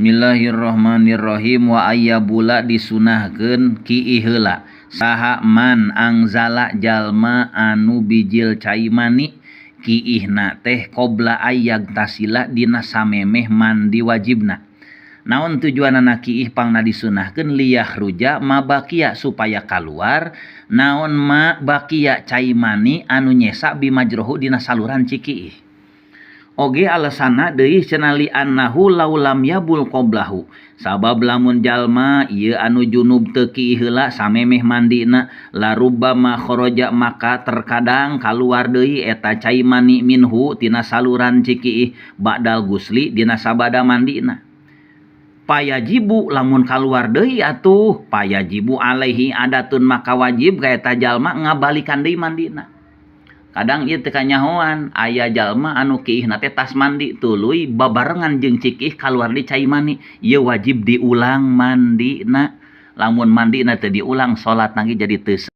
Bismillahirrahmanirrahim. Wa ayyabula, disunahkeun kiih heula saha, man angzala, jalma anu bijil cai mani, kiihna teh qobla ayyagtasila, dina samemeh mandi wajibna. Naon tujuanana kiih pangna disunahkeun? Liyakhruja ma baqiya, supaya kaluar naon, ma baqiya, cai mani anu nyesa, bimajrohu, dina saluran cikiih. Oge alasanna deui cenah, li annahu law lam yabul qoblahu, sabab lamun jalma ieu anu junub teu kiih heula samemeh mandina, larubbama kharaja, maka terkadang kaluar deui eta cai mani, minhu, tina saluran cikiih, ba'dal gusli, dina sabada mandina. Payajibu, lamun kaluar deui atuh, payajibu alaihi adatun, maka wajib ka eta jalma ngabalikan deui mandina. Kadang ieu teu kanyahoan, aya jalma anu kiihna teh tas mandi, tuluy babarengan jeung cikih kaluar deui cai mani. Ieu wajib diulang mandina. Lamun mandina teu diulang, salatna ge jadi teu.